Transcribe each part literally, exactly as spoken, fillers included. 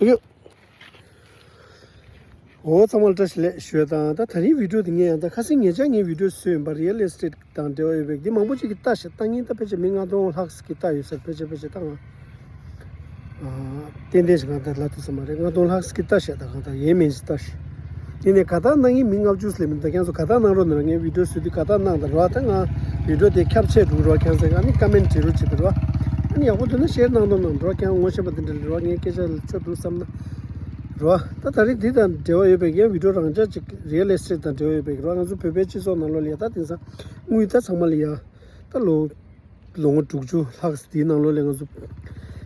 ཡོད། འོ་ཚང་མ་ལ་བཀྲ་ཤིས་བདེ་ལེགས་ཞུ་ཡ་དང་། ད་ད་རིང་བི་ཌིའོ་དེ་ངས་ཡང་ད་ཁ་སང་ཉེ་ཆར་ངས་བི་ཌིའོ་བཟོས་ཡིན་པ། རི་ཡལ་ཨེ་སི་ཊེཊ་དང་འབྲེལ་བ་ཡོད་པའི་འདི་མང་པོ་ཅིག་གིས་ལྟ་ཤག་ལྟ་མཁན་ད་ཕལ་ཆེར་མི་ལྔ་སྟོང་ལྷག་ཅིག་གིས་ལྟ་ཡོད་ས་རེད། ཕལ་ཆེར་ཕལ་ཆེར་ད་ང་ཨ་ཏན་ཏན་ཞིག་ང་ད་ལབ་ཐུབ་ས་མ་རེད། ལྔ་སྟོང་ལྷག་ཅིག་གིས་ལྟ་ཤག་ད་གང་ལྟར་ཡིན་མིན་ཞིག་ལྟ་ཤག་དེ་ནས་དགའ་རྟགས་གནང་མཁན་མི་ལྔ་བཅུ་ལས་མི་འདུག་ད་ཁྱེད་ཚོ་དགའ་རྟགས་གནང་རོགས་གནང་། ངས་བི་ཌིའོ་བཟོས་དུས་དགའ་རྟགས་གནང་དང་རོགས། ད་ང་བི་ཌིའོ་དེ་ཁྱབ་ཆེ་འགྲོ་རོགས། ཁྱེད་ཚོས་ཨ་ནི་ཀོ་མེན་ཊི་བྲིས་རོགས་བྱེད་དང་རོགས། ཨ་ནི་ཡག་པོ་འདུག་ན་ཤེར་གནང་དང་གནང་རོགས། ཁྱེད་རང་ངོ་ཤེས་པ་དེ་འདྲ་ལ་རོགས། ངའི་སྐད་ཆ་ལ་ཆ་འདུག་བསམ་ན་རོགས། ད་ད་རེས་འདི་དང་འབྲེལ་བ་ཡོད་པའི་ཡང་བི་ཌིའོ་རང་འཇགས་ཅིག་རི་ཡལ་ཨེ་སི་ཊེཊ་དང་འབྲེལ་བ་ཡོད་པའི་རོགས། ང་ཚོ་བོད་པའི་སྤྱི་ཚོགས་ནང་ལོགས་ལ་ཡ་ད་དེང་སང་དངུལ་ད་ཚང་མ་ལ་ཡ་ད་ལོ་ལོ་ངོ་དྲུག་ཅུ་ལྷག་དེའི་ནང་ལོགས་ལ་ང་ཚོ་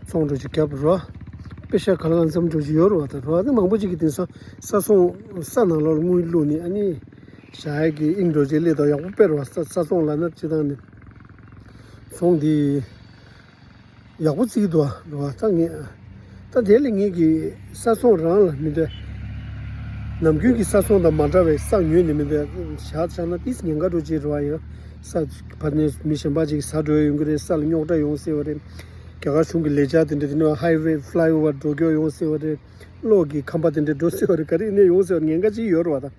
ཚོང་འགྲོ་ཅིག་བརྒྱབ་རོགས། པེ་ཤ་ག་ལ་གང་འཚམ་འགྲོ་ཅིག་ཡོད་རོགས། ད་རོགས་ད་མང་པོ་ཅིག་གིས་དེང་སང་ས་ཚོང་ས་ནང་ལོགས་ལ་དངུལ་བླུགས་ནས་ཨ་ནི་ཞག་ཡག་གི་དབྱིངས་འགྲོ་ཅིག་སླེབས་དང་ཡག་པོ་སྤེལ་རོགས། ས་ས་ཚོང་ལབ་ན་སྤྱིར་བཏང་ནས་ཚོང་འདི་ཡག་པོ་བརྩི་གི་འདུག་རོགས། ད་ངས་ད་དེ་ལས་ངེད་ཀྱི་ས་ཚོང་རང་ལ་མི་འདོད། ནམ་རྒྱུན་གྱི་ས་ཚོང་དང་མ་འདྲ་བའི་ས་ཉོས་ནས་མི་འདོད། བཞག་བཞག་ན་ཏིས་ཉེན་ཁ་འགྲོ་ཅིག་རོགས། ཡང་ས་ཕར་ནས་མི་གཞན་པ་ཅིག་ཟ་འགྲོ་ཡོང་གི་རེད། ས་ལ་རྙོག་དྲ་ཡོང་སྲིད་པ་རེད། རྒྱ་གར་གཞུང་གི་ལས་འཆར་དེ་འདྲ་དེ་ནས་ཧའི་ཝེ་ཕ་ལའི་ཨོ་ཝར་འགྲོ་སྐྱོད་ཡོང་སྲིད་པ་རེད། གློག་གི་ཁང་པ་དེ་འདྲ་འགྲོ་སྲིད་པ་རེད། ག་རེ་ཡིན་ནའི་ཡོང་སྲིད་པ་རེད། ཉེན་ཁ་ཅིག་ཡོད་རེད་བ། ད་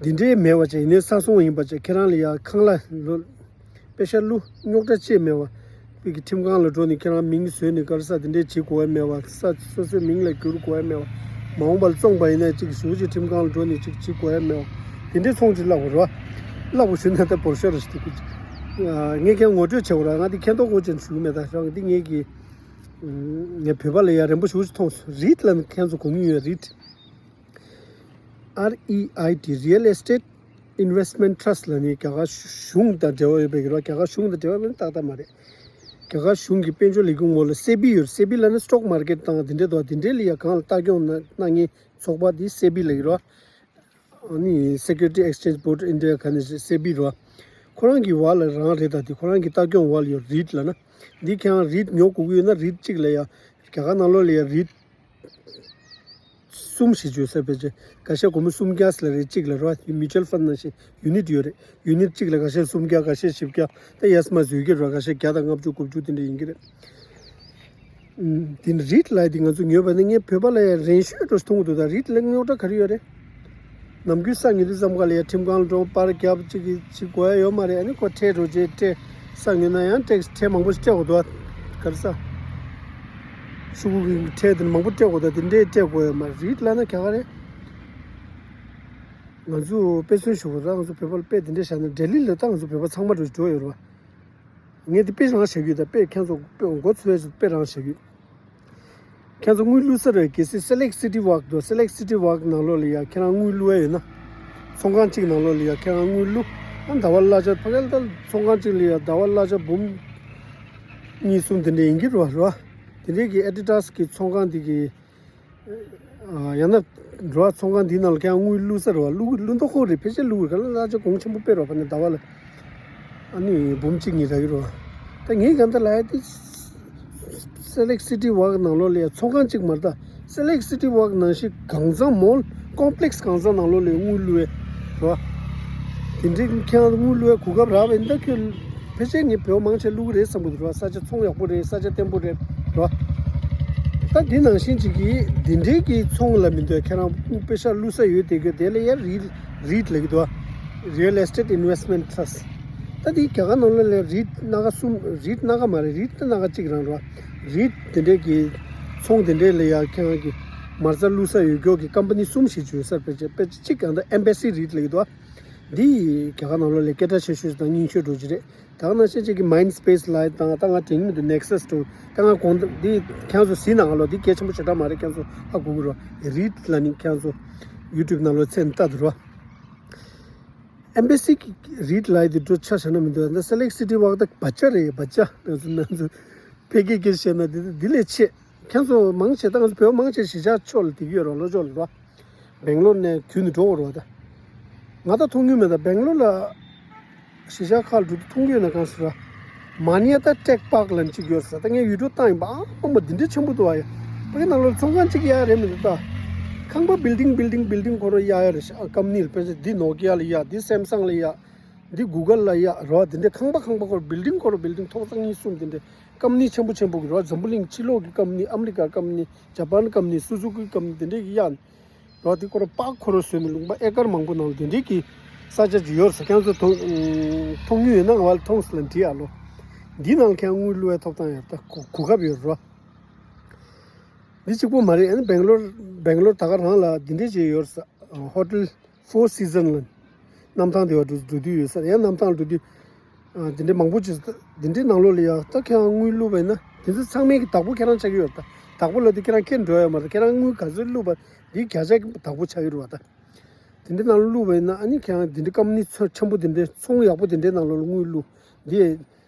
འདི་འདྲའི་མེད་པ་བྱས། ཡིན་ནའི་ས་ཚོང་ཡིན་པ་བྱས་ཁྱེད་རང་ལ་ཡ་ཁང་གླ་ལོ་པེ་ཤ་བླུགས། རྙོག་དྲ་ཅིག་མེད་པ། བོད་ཀྱི་ཁྲིམས་ཁང་ལ་འགྲོ་ནས་ཁྱེད་རང་མིང་བཟོས་ནས་ག་རེ་ཟེར་དེ་འདྲས་བྱེད་དགོས་ཡ་མེད་པ། ས་སོ་སོའི་མིང་ལ་བསྒྱུར་དགོས་ཡ་མེད་པ། མ་འོངས་པ་ལ་བཙོངས་པ་ཡིན་ན་ཅིག་ཞུ་ཅིག་ཁྲིམས་ཁང་ལ་འགྲོ་ནས་ཅིག་བྱེད་དགོས་ཡ་མེད་པ། དེ་འདྲའི་ཚོང་ཅིག་བརླག་པ་རེད་བ། བརླག་པ་ཞུ་ན་ད་བོར་ཤོར་རེད་ཞུ་གི། ངས་ཁྱེད་ངོ་སྤྲོད་བྱེད་དགོས་ར། ང་འདི་མཁྱེན་རྟོགས་དགོས་ཅན་ཞུ་གི་མེད། ད་རང་འདི་ངས་ཀྱི་ངས་བོད་པ་ལ་ཡ་རན་པོ་ཞུ་ཅིག་མཐོང་སོང་། རིཊ་ལ་ཁྱེད་ཚོ་གོ་མྱོང་ཡོད། རིཊ། ཨར་ཨི་ཨའི་ཊི། Real Estate Investment Trust ལབ་ནི་རྒྱ་གར་གཞུང་དང་འབྲེལ་བ་ཡོད་པའི་རོགས། རྒྱ་གར་གཞུང་དང་འབྲེལ་བ་ཡོད་པའི་ཏག་ཏག་མ་རེད། རྒྱ་གར་གཞུང་གི་དཔལ་འབྱོར་ལས་ཁུངས་ངོ་ལ་སེ་བི་ཡོད། སེ་བི་ལབ་ན་སི་ཊོག་མར་ཀེཊ་དང་དེ་འདྲའི་དོ་དེ་འདྲའི་ལ་ཡ་གང་ལ་ལྟ་སྐྱོང་གནང་མཁན་ཚོགས་པ་དེ་སེ་བི་ལབ་ཀྱི་རོགས། ཨ་ནི་Security Exchange Board India ག་ནས་སེ་བི་རོགས། ཁོ་རང་གི་བར་ལ་རང་རེད། ད་དེ་ཁོ་རང་གི་ལྟ་སྐྱོང་བར་ལ་ཡོད། རིཊ་ལབ་ན་འདི་ཁྱེད་རང་རིཊ་ཉོ་དགོས་ཀྱི་ཡོད་ན་རིཊ་གཅིག་ལ་ཡ་རྒྱ་གར་ནང་ལོགས་ལ་ཡ་རིཊ་གསུམ་ཞིག་བརྗོད་ས་ཕལ་ཆེར་འགའ་ཤས་སྒོར་མོ་སུམ་བརྒྱ་ལ་རེ་གཅིག་ལ་རོ། དེ་མིའུ་ཅུལ་ཕན་ནང་བཞིན་ཡུ་ནིཊ་ཡོད་རེད། ཡུ་ནིཊ་གཅིག་ལ་འགའ་ཤས་སུམ་བརྒྱ། འགའ་ཤས་བཞི་བརྒྱ། ད་ཡས་མ་བཟོས་ཀྱི་རོ། འགའ་ཤས་བརྒྱ་དང་ལྔ་བཅུ་དགུ་བཅུ་དེ་འདྲ་ཡིན་གྱི་རེད། ཨུམ། དེ་ནི་རིཊ་ལབ་དེ་ང་ཚོ་ཉོས་པ་ནི་ངས་བོད་པ་ལ་ཡང་རན་ཤོས་འདྲ་མཐོང་གི་འདུག་ད་རིཊ་ལ་རྙོག་དྲ་ག་རེ་ཡོད་རེད། ནམ་རྒྱུན་ས་ཉོ་དུས་ཙམ་ཁ་ལ་ཡ་ཁྲིམས་ཁང་ལ་འགྲོ། པར་རྒྱབ་ཅིག་གིས་ཅིག་དགོས་ཡ་ཡོད་མ་རེད། ཨ་ནི་ཁོ་ཁྲལ་འགྲོ་རྗེས་ཁྲལ། ས་ཉོས་ན་ཡང་ཁྲལ་ཁྲལ་མང་པོ་ཞིག་སྤྲད་དགོས་འདུག་ག་རེ་ཟ། ཤོག་གུ་གི་ཁྲལ་དེ་མང་པོ་སྤྲད་དགོས་འདུག་དེ་འདྲའི་སྤྲད་དགོས་ཡོད་མ་རེད། རིཊ་ལབ་ན་ག་ག་རེད། ང་ཚོ་དཔེ་མཚོན་ཞུ་དགོས་ར། ང་ཚོ་བོད་པ་ལ་དཔེ་དེ་འདྲ་བཞག་ན་ལྡི་ལི་ལ་ད་ང་ཚོ་བོད་པ་ཚང་མ་འགྲོ་འགྲོ་ཡོད་རེད་བ། ངས་དེ་དཔེ་རང་བཞག་གི་ཡོད། ད་དཔེ་ཁྱེད་ཚོ་དཔེ་མགོ་ཚོས་དཔེ་རང་བཞག་གི་ཡོད། ཁྱེད་ཚོ་དངུལ་བླུག་ས་རེད། གལ་སྲིད་སེ་ལེག་སི་ཊི་ཝརཀ་འདུག་སེ་ལེག་སི་ཊི་ཝརཀ་ནང་ལོགས་ལ་ཡ་ཁྱེད་རང་དངུལ་བླུག་ཡ་ཡོད་ན། ཚོང་ཁང་གཅིག་ནང་ལོགས་ལ་ཡ་ཁྱེད་རང་དངུལ་བླུག་ཨ་ཟླ་བ་གླ་ཆ་ཕ་གི་ལ་ད་ཚོང་ཁང་གཅིག་ལ་ཡ་ཟླ་བ་གླ་ཆ་འབུམ་གཉིས་གསུམ་དེ་འདྲ་ཡིན་གྱི་རེད་བ། རེད་བ། དེ་འདྲའི་གི་ཨེ་ཌི་ཌ་སི་གི་ཚོང་ཁང་དེ་གི་ཨ་ཡང་ན་རེད་བ། ཚོང་ཁང་དེའི་ནང་ལ་ཁྱེད་རང་དངུལ་བླུག་ས་རེད་བ། བླུག་བླུག་མདོག་ཁོག་རེད། ཕལ་ཆེར་བླུག་ག་ལ་གླ་ཆ་གོང་ཆེན་པོ་སྤེལ་རོགས། ཕ་ནས་ཟླ་བ་ལ་ཨ་ནི་འབུམ་གཅིག་གཉིས་རག་གི་རེད་བ། ད་ངས་གང་ལྟར་ལབ་ཡ་དེ་སེ་ལེག་སི་ཊི་ཝརཀ་ནང་ལོགས་ལ་ཡ་ཚོང་ཁང་གཅིག་མ་རེད། ད་སེ་ལེག་སི་ཊི་ཝརཀ་ནང་བཞིན་གང་ཚང་མོལ་ཀོམ་པི་ལེག་སི་གང་ཚང་ནང་ལོགས་ལ་དངུལ་བླུག་ཡ་རེད་བ། དེ་འདྲའི་ཁྱེད་རང་དངུལ་བླུག་ཡ་གོ་སྐབས་རག་པ་ཡིན་ད་ཁྱོད། ཕལ་ཆེར་ངས་བོད་མང་ཆེ་བླུག་གི་རེད་བསམ་གྱི་འདུག་ར། ས་ཆ་ཚོང་ཡག་པོ་རེད། ས་ཆ་བརྟན་པོ་རེད་ར། ད་འདི་ནང་བཞིན་ཅིག་གིས་འདི་འདྲའི་གི་ཚོང་ལ་མི་འདོད། ཁྱེད་རང་པེ་ཤ་བླུག་ས་ཡོད་དེ་གི་དེ་ལ་ཡ་རིཊ་རིཊ་ལབ་ཀྱི་འདུག Real Estate Investment Trust། ད་འདི་རྒྱ་གར་ནང་ལ་ལ་རིཊ་སྣ་ཁ་གསུམ། རིཊ་སྣ་ཁ་མ་རེད། རིཊ་ད་སྣ་ཁ་གཅིག་རང་ར། རིཊ་འདི་འདྲའི་གི་ཚོང་འདི་འདྲའི་ལ་ཡ་ཁྱེད་རང་གི་མ་རྩ་བླུག་ས་ཡོད་མཁན་གྱི་ཀམ་པ་ནི་གསུམ་ཞིག་བརྗོད་ས། ཕལ་ཆེར་ཕལ་ཆེར་གཅིག་གང་ལྟར་ཨེམ་བེ་སི་རིཊ་ལབ་ཀྱི་འདུག་འདི་རྒྱ་གར་ནང་ལོགས་ལ་སྐད་གྲགས་ཆེ་ཤོས་དང་རྙིང་ཤོས་འགྲོ་གི་རེད། ད་ག་ནང་བཞིན་གཅིག་གི་མའིན་སི་པེ་སི་ལབ་དང་། ད་ང་དྲན་གྱི་མི་འདུག་ནེག་སས་འགྲོ། ད་ང་གོང་འདི་ཁྱེད་ཚོ་གཟིགས་ན་ང་ལོ་འདི་གལ་ཆེན་པོ་ཞེ་དྲག་མ་རེད། ཁྱེད་ཚོ་ཧ་གོ་གི་རེད། རིཊ་ལབ་ནི་ཁྱེད་ཚོ་ཡུ་ཊུབ་ནང་ལོགས་བཙལ་ནས་ལྟ་དུ་རོ། ཨེམ་བེ་སི་གི་རིཊ་ལབ་དེ་འགྲོ་ཆ་བཞག་ན་མི་འདུག་ད་སེ་ལེག་སི་ཊི་ཝརཀ་ད་བ་ཅ་རེད། བ་ཅ། ང་ཚོ་ང་ཚོ་ཕལ་སྐད་སྐད་བཤད་ན་འདི་འདི་ལས་ཆེ། ཁྱེད་ཚོ་མང་ཆེ་ད་ང་ཚོ་བོད་མང་ཆེ་གཞིས་ཆགས་ཕྱོགས་ལ་བསྡད་ཀྱི་ཡོད་རེད། ལྷོ་ཕྱོགས་ལ་རེད་བ། སྦེང་ལོར་ནས་བརྒྱུད་ནས་འགྲོ་དགོས་རེད་བ། ད་ང་ད་མཐོང་མྱོང་མེད། ད་སྦེང་ལོར་ལ་གཞིས་ཆགས་ཁག་ལ་འགྲོ་དུས་མཐོང་གི་ཡོད་ན། གང་ཟེར་ར། མ་ནི་ཡ་ད་ཊེག་པཱརྐ་ལབ་ཅིག་ཡོད་ས། ད་ངས་ཡུ་ཊུབ་བཏང་ཡིན་པ། ཨ་མ་འདི་འདྲ་ཆེན་པོ་འདུག་ཨ་ཡ། ཕ་གི་ནང་ལོགས་ཚོང་ཁང་གཅིག་གཡར་རེད་མི་འདུག་ད་ཁང་པ་བིལ་ཌིང་བིལ་ཌིང་བིལ་ཌིང་ཁོ་རང་གཡར་ཡ་རེད་ཤག་ཨ་ཀམ་ནི་ལ་ཕལ་ཆེར་འདི་ནོ་ཀི་ཡ་ལ་ཡ། འདི་སེམ་སང་ལ་ཡ། འདི་གུ་གལ་ལ་ཡ་རོ། དེ་འདྲའི་ཁང་པ་ཁང་པ་སྐོར། བིལ་ཌིང་སྐོར། བིལ་ཌིང་ཐོག་རྩེག་གཉིས་གསུམ། དེ་འདྲའི་ཀམ་ནི་ཆེན་པོ་ཆེན་པོ་གི་རོ། འཛམ་བུ་གླིང་ཕྱི་ལོགས་ཀྱི་ཀམ་ནི། ཨ་མི་རི་ཀ་ཀམ་ནི། ཇ་པན་ཀམ་ནི། སུ་ཛུ་ཀི་ཀམ་ནི། དེ་འདྲའི་གི་ཡ་རོ། དེ་སྐོར་པག་ཁོ་རོ་བཟོས་ནས་ལུང་པ་ཨེ་ཀར་མང་པོ་ནང་དེ་འདྲའི་གི་ས་ཆ་ཅིག་ཡོད་ས། ཁྱེད་ཚོ་མཐོང་མཐོང་མྱོང་ཡོད་ན་ང་ལ་མཐོང་སོང་ལ་འདྲི་ཨ་ལོ། འདི་ནང་ཁྱེད་དངུལ་བླུག་ཡ་ཐོབ་ཐང་ཡོད་ད། གོ་གོ་སྐབས་ཡོད་རོ། འདི་གཅིག་པོ་མ་རེད། ཨ་ནི་སྦེང་ལོར་སྦེང་ལོར་ད་ག་རང་ལ་འདི་འདྲས་ཅིག་ཡོད་ས། ཧོ་ཊེལ་ཕོར་སི་ཛན་ལ་གནམ་ཐང་དེ་བ་འགྲོ་འགྲོ་དུས་ཡོད་ས། ཡང་གནམ་ཐང་འགྲོ་དུས་འདི་འདྲས་མང་པོ་ཅིག་འདི་འདྲས་ནང་ལོགས་ལ་ཡ་ད་ཁྱེད་རང་དངུལ་བླུགས་པ་ཡིན་ན་དེ་ཚོ་ཚང་མའི་གི་བདག་པོ་ཁྱེད་རང་ཆགས་ཀྱི་ཡོད་ད། བདག་པོ་ལ་དེ་ཁྱེད་རང་ཁྱེར་འགྲོ་ཡ་མ་རེད། ཁྱེད་རང་དངུལ་ག་ཚོད་བླུགས་པ་འདི་བརྒྱ་ཆ་བདག་པོ་ཆགས་ཀྱི་རེད་བ་ད། དེ་འདྲས་ནང་ལོགས་བླུགས་པ་ཡིན་ན་ཨ་ནི་ཁྱེད་རང་དེ་འདྲས་ཀམ་ནི་ཚོ་ཆེན་པོ་དེ་འདྲས་ཚོང་ཡག་པོ་དེ་འདྲས་ནང་ལོགས་ལ་དངུལ་བླུགས་འདི།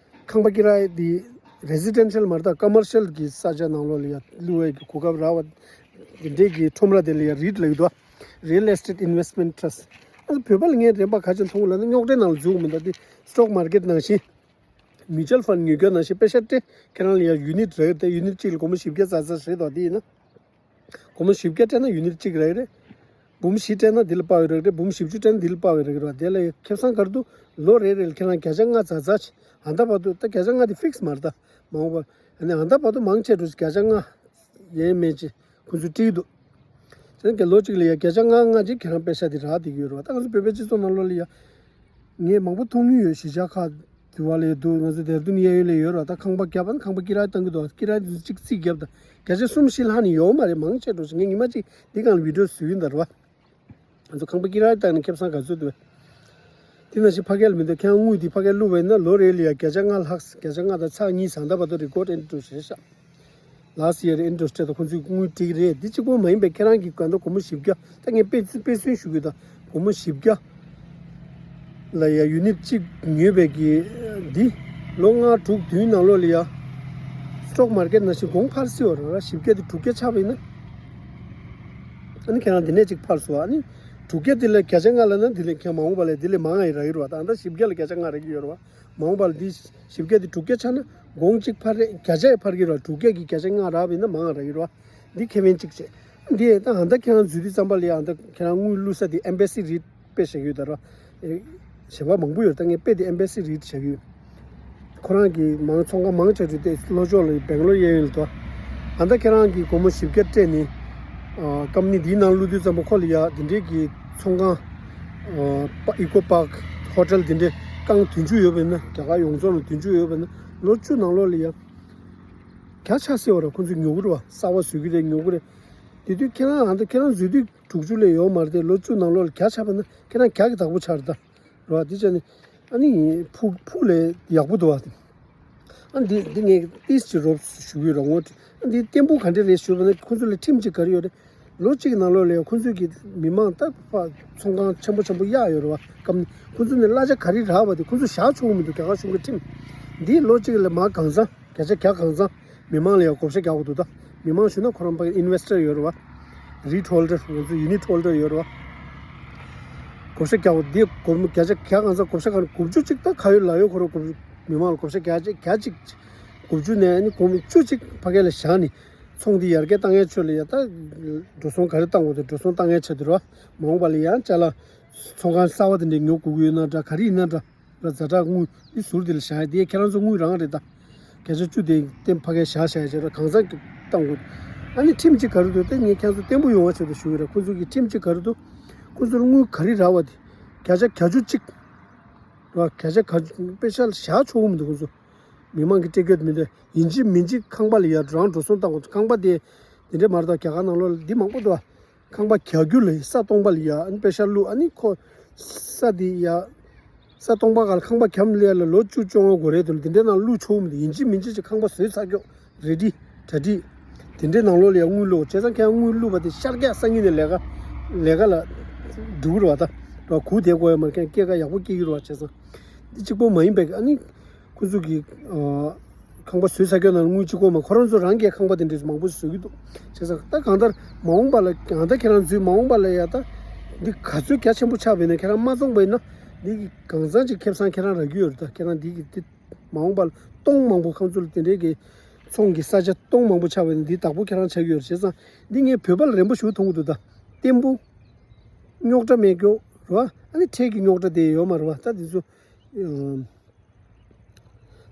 ཁང་པ་ཀི་ར་ཡ་འདི་རེ་སི་ཌེན་ཤལ་མ་རེད་ད། ཀོ་མར་ཤལ་གྱི་ས་ཆ་ནང་ལོགས་ལ་ཡ་བླུགས་ཡས་ཀྱི་གོ་སྐབས་རག་པ་འདི་འདྲས་ཀྱི་ཁྲོམ་ར་དེ་ལ་ཡ་རིཊ་ལབ་ཀྱི་འདུག Real Estate Investment Trust། ཨ་ནི་བོད་པ་ལ་ངས་རན་པ་ག་ཅིག་མཐོང་ལབ་ན་རྙོག་དྲའི་ནང་ལ་འཛུལ་མི་འདུག་འདི་སི་ཊོག་མར་ཀེཊ་ནང་བཞིན་མིའུ་ཅུ་ཨལ་ཕན་ཌི་ཉོ་རྒྱུ་ནང་བཞིན་པེ་ཤ་སྤྲད་ཁྱེད་རང་ལ་ཡ་ཡུ་ནིཊ་རེད་དེ། ཡུ་ནིཊ་གཅིག་ལ་སྒོར་མོ་བཞི་བརྒྱ་ཙག་ཙག་རེད་དོ། དེ་ཡིན་ན། སྒོར་མོ་བཞི་བརྒྱ་སྤྲད་ན་ཡུ་ནིཊ་གཅིག་རག་གི་རེད། འབུམ་བཞི་སྤྲད་ན་འདི་ལ་དཔའ་བའི་རག་གི་རེད། འབུམ་བཞི་བཅུ་སྤྲད་ན་འདི་ལ་དཔའ་བའི་རག་གི་རེད། དེ་ལ་ཁེ་བཟང་ག་རེ་འདུག་ལོ་རེ་རེ་ལ་ཁྱེད་རང་བརྒྱ་ཆ་ལྔ་ཙག་ཙག་ཅིག་ཨ་ད་བར་དུ་ད་བརྒྱ་ཆ་ལྔ་དེ་ཕིག་སི་མ་རེད་ད། མ་འོངས་པ་ཨ་ནི་ཨ་ད་བར་དུ་མང་ཆེ་འགྲོ་བརྒྱ་ཆ་ལྔ་ཡས་མས་ཅིག་ཁོང་ཚོས་སྤྲད་ཀྱི་འདུག་དེ་ནས་ལོ་གཅིག་ལ་ཡ་བརྒྱ་ཆ་ལྔ་ལྔ་ཅིག་ཁྱེད་རང་པེ་ཤ་དེ་རག་བསྡད་ཀྱི་ཡོད་རེད་བ། ད་ང་ཚོ་བོད་པའི་སྤྱི་ཚོགས་ནང་ལོགས་ལ་ཡ། ངས་མང་པོ་མཐོང་མྱོང་ཡོད། གཞིས་ཆགས་ཁག་དེ་བ་ལ་ཡོད་འདུག་ང་ཚོ་ཌེ་ར་ཌུན་གཡས་གཡོན་ལ་ཡོད་ར། ད་ཁང་པ་བརྒྱབ་པ་ན་ཁང་པ་ཀི་ར་བཏང་གི་འདུག་ཀི་ར་དེ་ཚོ་གཅིག་རྩིས་བརྒྱབ་ད་བརྒྱ་ཆ་གསུམ་བཞི་ལྷག་ནི་ཡོད་མ་རེད། མང་ཆེ་འགྲོ་ཞིག་ངས་ཉི་མ་གཅིག་འདི་སྒང་ལ་བི་ཌི་ཡོ་བཟོ་གི་ཡིན་ད་ར་བ། ང་ཚོ་ཁང་པ་ཀི་ར་བཏང་ནས་ཁེ་བཟང་ག་ཚོད་འདུག་དེ་ནང་བཞིན་ཕ་གིར་མི་འདུག་ཁྱེད་རང་དངུལ་དེ་ཕ་གིར་བླུགས་པ་ཡིན་ན་ལོ་རེ་ལ་ཡ་བརྒྱ་ཆ་ལྔ་ལྷག་བརྒྱ་ཆ་ལྔ་དང་ཚེག་གཉིས་ཟ་ད་བར་དུ་རི་ཀོཌ་ཨིན་ཊི་རེ་སི་ཊི་རེད་ཤག Last year interest rate་དང་ཁོང་ཚོས་དངུལ་སྤྲད་ཀྱི་རེད། འདི་གཅིག་པོ་མ་ཡིན་པའི་ཁྱེད་རང་གི་ག་འདྲ་སྒོར་མོ་བཞི་བརྒྱ། ད་ངས་དཔེ་དཔེ་མཚོན་ཞུ་གི་ད། སྒོར་མོ་བཞི་བརྒྱ་ལ་ཡ་ཡུ་ནིཊ་གཅིག་ཉོས་པའི་གི་འདི་ལོ་ལྔ་དྲུག་བདུན་ནང་ལོགས་ལ་ཡ་སི་ཊོག་མར་ཀེཊ་ནང་བཞིན་གོང་འཕར་སྲིད་པ་རེད་ར། བཞི་བརྒྱ་དེ་དྲུག་བརྒྱ་ཆགས་པ་ཡིན་ན། ཨ་ནི་ཁྱེད་རང་འདི་ནས་གཅིག་འཕར་སོང་། ཨ་ནི་དྲུག་བརྒྱ་དེ་ལ་བརྒྱ་ཆ་ལྔ་ལབ་ན་འདི་ལས་ཁྱེད་མ་འོངས་པ་ལ་འདི་ལས་མང་ང་ཡི་རག་གི་རེད་བ། ད་ལྟ་བཞི་བརྒྱ་ལ་བརྒྱ་ཆ་ལྔ་རག་གི་ཡོད་རེད་བ། མ་འོངས་པ་ལ་འདི་བཞི་བརྒྱ་དེ་དྲུག་བརྒྱ་ཆགས་ན་གོང་གཅིག་འཕར་རེད། བརྒྱ་ཆ་ཡི་འཕར་གྱི་རེད་བ། དྲུག་བརྒྱ་གི་བརྒྱ་ཆ་ལྔ་རག་པ་ཡིན་ན་མང་ང་རག་གི་རེད་བ། འདི་ཁེ་ཕན་གཅིག་བྱས། འདི་ད་ཧ་ད་ཁྱེད་རང་འཛུལ་དུས་ཙམ་པ་ལ་ཡ་ད་ཁྱེད་རང་དངུལ་བླུགས་ས་དེ་ཨེམ་བེ་སི་རིཊ་དཔེ་བཞག་ཡོད་ད་ར། ཨེ་གཞན་པ་མང་པོ་ཡོད། ད་ངས་དཔེ་དེ་ཨེམ་བེ་སི་རིཊ་བཞག་ཡོད། ཁོ་རང་གི་མང་ཚོང་ཁང་མང་ཆེ་ཤོས་དེ་ལྷོ་ཕྱོགས་ལ་སྦེང་ལོར་གཡས་གཡོན་ལ་འདུག་ཨ་ད་ཁྱེད་རང་གི་སྒོར་མོ་བཞི་བརྒྱ་སྤྲད་ནས་ཨ་ཀམ་ནི་འདིའི་ནང་བླུགས་དུས་ཙམ་པ་ཁོ་ལ་ཡ་འདི་འདྲའི་གི་ཚོང་ཁང་ཨ་པ་ཨི་ཀོ་པཱག་ཧོ་ཊེལ་འདི་འདྲའི་རྐང་བདུན་ཅུ་ཡོད་པ་ཡིན་ན། རྒྱ་གར་ཡོངས་རྫོགས་ལ་བདུན་ཅུ་ཡོད་པ་ཡིན་ན་ལོ་བཅུ་ནང་ལོགས་ལ་ཡ་བརྒྱ་ཆགས་སྲིད་པ་རེད། ཁོ་ཚོས་ཉོ་གི་རེད་བ། གསར་པ་བཟོ་གི་རེད། ཉོ་གི་རེད། དེ་དུས་ཁྱེད་རང་ཨ་ད་ཁྱེད་རང་འཛུལ་དུས་དྲུག་ཅུ་ལས་ཡོད་མ་རེད་དེ། ལོ་བཅུ་ནང་ལོགས་ལ་བརྒྱ་ཆགས་པ་ཡིན་ན་ཁྱེད་རང་བརྒྱ་གི་བདག་པོ་ཆགས་རེད་ད། རེད་བ། དེ་བྱས་ནས་ཨ་ནི་ཕུགས་ཕུགས་ལ་ཡག་པོ་འདུག་བ། ཨ་འདི་འདི་ངས་ཏིས་ཅིག་རོབ་ཞུ་གི་རོགས་ངོ་། ཨ་འདི་བརྟན་པོ་ག་འདྲ་རེད་ཞུས་པ་ན་ཁོ་ཚོ་ལ་ཁྲིམས་གཅིག་ག་རེ་ཡོད་རེད། ལོ་གཅིག་གི་ནང་ལོགས་ལ་ཁོ་ཚོས་ཀྱི་མི་མང་ད་ཕ་ཚོང་ཁང་ཆེན་པོ་ཆེན་པོ་གཡར་ཡོད་རེད་བ། སྐབས་ནི་ཁོ་ཚོ་ནས་གླ་ཆ་ག་རེ་རག་པ་དེ་ཁོ་ཚོ་བཞག་ཆོག་གི་མི་འདུག་རྒྱ་གར་གཞུང་གི་ཁྲིམས། འདི་ལོ་གཅིག་ལ་མ་གང་ཚང་བརྒྱ་ཆ་བརྒྱ་གང་ཚང་མི་མང་ལ་ཡང་བགོ་བཤའ་རྒྱག་དགོས་འདུག་ད་མི་མང་ཞུ་ན་ཁོ་རང་པ་ཨིན་ཝེ་སི་ཊར་ཡོད་རེད་བ། རིཊ་ཧོལ་ཌར། ང་ཚོ་ཡུ་ནིཊ་ཧོལ་ཌར་ཡོད་རེད་བ། བགོ་བཤའ་རྒྱག་དགོས་འདི་སྒོར་མོ་བརྒྱ་ཆ་བརྒྱ་གང་ཚང་བགོ་བཤའ་གང་དགུ་བཅུ་གཅིག་ད་ག་ཡོད་ལ་ཡོད་ཁོ་རང་དགུ་བཅུ་མི་མང་ལ་བགོ་བཤའ་བརྒྱ་ཆ་བརྒྱ་གཅིག་དགུ་བཅུ་ནས་ནི་སྒོར་མོ་བཅུ་གཅིག་ཕ་གི་ལ་བཞག་ནི་ཚོང་འདི་ཡར་རྒྱས་བཏང་ཡས་ཆོད་ལ་ཡ་ད་འགྲོ་སོང་ག་རེ་བཏང་དགོས་འདུག་འགྲོ་སོང་བཏང་ཡས་ཆེད་དུ་རེད་བ། མ་འོངས་པ་ལ་ཡང་ཅ་ལག་ཚོང་ཁང་གསར་བ་དེ་འདྲས་ཉོ་དགོས་ཀྱི་ཡོད་ན་འདྲ་ག་རེ་ཡིན་ན་འདྲ། ར་ཛ་དྲག་དངུལ་འདི་ཟུར་དེ་ལ་བཞག་ཡ་དེ་ཁྱེད་རང་ཚོ་དངུལ་རང་རེད་ད། བརྒྱ་ཆ་བཅུ་དེ་བརྟན་ཕ་གིར་བཞག་བཞག་བྱས་ར་གང་ཚང་གི་བཏང་དགོས། ཨ་ནི་ཁྲིམས་གཅིག་ག་རེ་འདུག་དེ་ངས་ཁྱེད་ཚོ་བརྟན་པོ་ཡོང་བ་ཆེད་དུ་ཞུ་གི་རེད། ཁོ་ཚོ་གི་ཁྲིམས་གཅིག་ག་རེ་འདུག་ཁོ་ཚོ་ལ་དངུལ་ག་རེ་རག་པ་དེ་བརྒྱ་ཆ་བརྒྱད་ཅུ་གཅིག་ར་བརྒྱ་ཆ་ག་པེ་ཤ་བཞག་ཆོག་གི་མི་འདུག་ཁོ་ཚོ་མི་མང་གི་སྤྲད་རྒྱུ་མི་འདུག་ཡིན་གཅིག་མིན་གཅིག་ཁང་པ་ལ་ཡ་རང་འགྲོ་སོང་བཏང་དགོས། ཁང་པ་དེ་དེ་འདྲས་མ་རེད་ད། རྒྱ་གར་ནང་ལོགས་ལ་འདི་མང་པོ་འདུག་ཁང་པ་རྒྱག་རྒྱུ་ལ་ས་སྟོང་པ་ལ་ཡ་ཨ་ནི་པེ་ཤ་བླུགས། ཨ་ནི་ཁོ་ས་དེ་ཡ་ས་སྟོང་པ་ག་ལ་ཁང་པ་རྒྱབ་ལ་ཡ་ལ་ལོ་བཅུ་བཅོ་ལྔ་འགོར་རེད་དུ་འདི་འདྲའི་ནང་བླུགས་ཆོག་མི་འདུག་ཡིན་གཅིག་མིན་གཅིག་ཅིག་ཁང་པ་བཟོས་ཚར་ཀྱོག་རེ་ཌི་གྲ་སྒྲིག་དེ་འདྲའི་ནང་ལོགས་ལ་ཡ་དངུལ་བླུགས། བྱས་ཙང་ཁྱེད་དངུལ་བླུགས་པ་དེ་ཤར་རྒྱག་སང་ཉིན་ནས་ལས་ཀ་ལས་ཀ་ལ་འགྲོ་གི་རེད་བ། ད་ར་གུ་དེ་དགོས་ཡ་མ་རེད། ཁྱེད་སྐྱེད་ཀ་ཡག་པོ་སྐྱེ་གི་རེད་བ། བྱས་ཙང་འདི་གཅིག་པོ་མ་ཡིན་པའི་ཨ་ནི། ཁོ་ཚོ་གི་ཨ་ཁང་པ་བཟོས་ཚར་ཀྱོག་ནང་དངུལ་གཅིག་པོ་མ་ཁོ་རང་ཚོ་རང་གིས་ཁང་པ་དེ་འདྲས་མང་པོ་བཟོ་གི་འདུག་བྱས་ཙང་ད་གང་ལྟར་མ་འོངས་པ་ལ་ཡང་ད་ཁྱེད་རང་ཚོའི་མ་འོངས་པ་ལ་ཡ་ད་འདི་ག་ཚོད་རྒྱ་ཆེན་པོ་ཆགས་པ་ཡིན་ན་ཁྱེད་རང་མ་བཙོངས་པ་ཡིན་ན་འདི་གི་གང་ཚང་ཅིག་ཁེ་བཟང་ཁྱེད་རང་རག་གི་ཡོད་རེད། ད་ཁྱེད་རང་འདི་གི་འདི་མ་འོངས་པ་ལ་སྟོང་མང་པོ་ཁང་ཚུལ་དེ་འདྲས་ཀྱི་ཚོང་གི་ས་ཆ་སྟོང་མང་པོ་ཆགས་པ་ཡིན་ན་འདི་བདག་པོ་ཁྱེད་རང་ཆགས་ཀྱི་ཡོད་རེད། བྱས་ཙང་འདི་ངས་བོད་པ་ལ་རན་པོ་ཞིག་མཐོང་གི་འདུག་ད་བརྟན་པོ་རྙོག་དྲ་མེད་ཀྱོག་རེད་བ། ཨ་ནི་འཕྲལ་གྱི་རྙོག་དྲ་དེ་ཡོད་མ་རེད་བ། ད་འདི་ཚོ་ ཨ།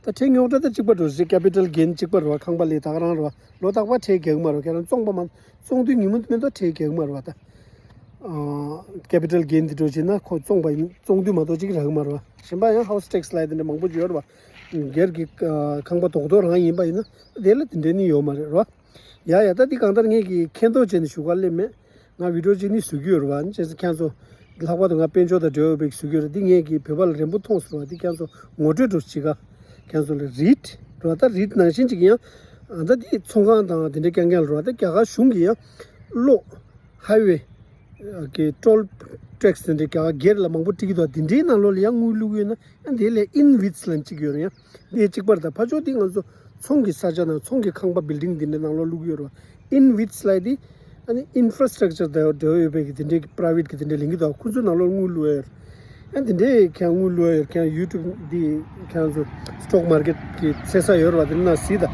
ད་ཁྲལ་རྙོག་དྲ་ད་གཅིག་པ་འགྲོ་ཟེར། ཀེ་པི་ཊལ་གེན་གཅིག་པ་རེད་བ། ཁང་པ་ལས་ད་ག་རང་རེད་བ། ལོ་རྟག་པར་ཁྲལ་རྒྱག་གི་མ་རེད་བ། ཁྱེད་རང་བཙོང་པ་མ་བཙོང་དུས་ཉིན་མོ་མེད་དུ་ཁྲལ་རྒྱག་གི་མ་རེད་བ། ད་ཨ་ཀེ་པི་ཊལ་གེན་འདི་འགྲོ་བྱས་ན་ཁོ་བཙོང་པ་ཡིན། བཙོང་དུས་མ་གཏོགས་གཅིག་རག་གི་མ་རེད་བ། གཞན་པ་ཡང་ཧའུ་སི་ཊེག་སི་ལབ་དེ་འདྲ་མང་པོ་ཡོད་རེད་བ། སྒེར་གྱི་ཨ་ཁང་པ་རྡོག་རྡོག་རང་ཡིན་པ་ཡིན་ན་དེ་ལ་དེ་འདྲ་ནི་ཡོད་མ་རེད་རེད་བ། ཡ་ཡ། ད་འདི་གང་ལྟར་ངས་ཀྱི་མཁྱེན་རྟོགས་བྱས་ནས་ཞུ་ག་སླེབས་མེད། ང་བི་ཌིའོ་གཅིག་ནི་བཟོ་གི་ཡོད་རེད་བ། བྱས་ཙང་ཁྱེད་ཚོ་ལྷག་པར་དུ་ང་དཔལ་འབྱོར་དང་འབྲེལ་བ་ཡོད་པའི་བཟོ་གི་ཡོད་རེད། འདི་ངས་ཀྱི་བོད་པ་ལ་རན་པོ་མཐོང་ཟེར་བ། འདི་ཁྱེད་ཚོ་ངོ་སྤྲོད་འདྲ་བྱེད་ག་ཁྱེད་ཚོ་ལ་རིད་རེད་བ། ད་རིད་ནང་བཞིན་ཅིག་ཡང་ཨ་ད་འདི་ཚོང་ཁང་དང་དེ་འདྲའི་རྐྱང་རྐྱང་རེད་བ། ད་རྒྱ་གར་གཞུང་གིས་ཡང་གློག་ཧའི་ཝེ་གི་ཊོལ་ཊེག་སི་དེ་འདྲའི་རྒྱ་གར་སྒེར་ལ་མང་པོ་སྤྲད་ཀྱི་འདུག་དེ་འདྲའི་ནང་ལོགས་ལ་ཡང་དངུལ་བླུགས་ཡོད་ན། ཨ་དེ་ལས་ཨིན་ཝིཊ་ལབ་གཅིག་ཡོད་རེད། ཡང་དེ་གཅིག་པར་ད་ཕར་ཕྱོགས་དེ་ང་ཚོ་ཚོང་གི་ས་ཆ་ནང་ཚོང་གི་ཁང་པ་བིལ་ཌིང་དེ་འདྲའི་ནང་ལོགས་བླུགས་ཡོད་རེད་བ། ཨིན་ཝིཊ་ལབ་དེ་ཨ་ནི་ཨིན་ཕ་ར་སི་ཊག་ཅར་དང་འབྲེལ་བ་ཡོད་པའི་གི་དེ་འདྲའི་གི་པ་རའི་ཝེཊ་གི་དེ་འདྲའི་ལེན་གྱི་འདུག་ཁོ་ཚོའི་ནང་ལོགས་དངུལ་བླུགས་ཡོད་རེད། ཨ་དེ་འདྲའི་ཁྱེད་དངུལ་བླུགས་ཡོད་རེད། ཁྱེད་ཡུ་ཊུབ་འདི་ཁྱེད་ཚོ་སི་ཊོག་མར་ཀེཊ་གི་འཚོལ་ས་ཡོད་རེད་བ། དེ་ནང་གཟིགས་དང་།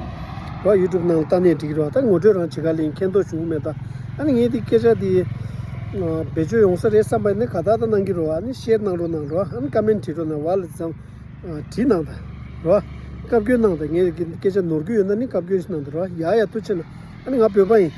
རེད་བ། ཡུ་ཊུབ་ནང་ལ་ལྟ་ནས་འགྲིག་གི་རེད་བ། ད་ངོ་སྤྲོད་རང་བྱེད་ག་ལེན། མཁྱེན་རྟོགས་ཞུ་གི་མེད་ད། ཨ་ནི་ངས་འདི་སྐད་ཆ་འདི་ཨ་བེད་སྤྱོད་ཡོང་ས་རེད་བསམ་པ་ཡིན་ན་ག་ད་ད་གནང་གི་རེད་བ། ཨ་ནི་ཤེར་གནང་རོགས་གནང་རོགས། ཨ་ནི་ཀོ་མེན་ཊི་བྲིས་རོགས་གནང་བ། ལ་ཙམ་ཨ་བྲིས་གནང་ད་རོགས། བཀའ་བཀྱོན་གནང་ད། ངས་ཀྱི་སྐད་ཆ་ནོར་གྱི་ཡོད་ན་ནི་བཀའ་བཀྱོན་ཞིག་གནང་ད་རོགས། ཡ་ཡ། ཐུགས་རྗེ་ཆེ་གནང་། ཨ་ནི་ང་བོད་པ་ཡིན།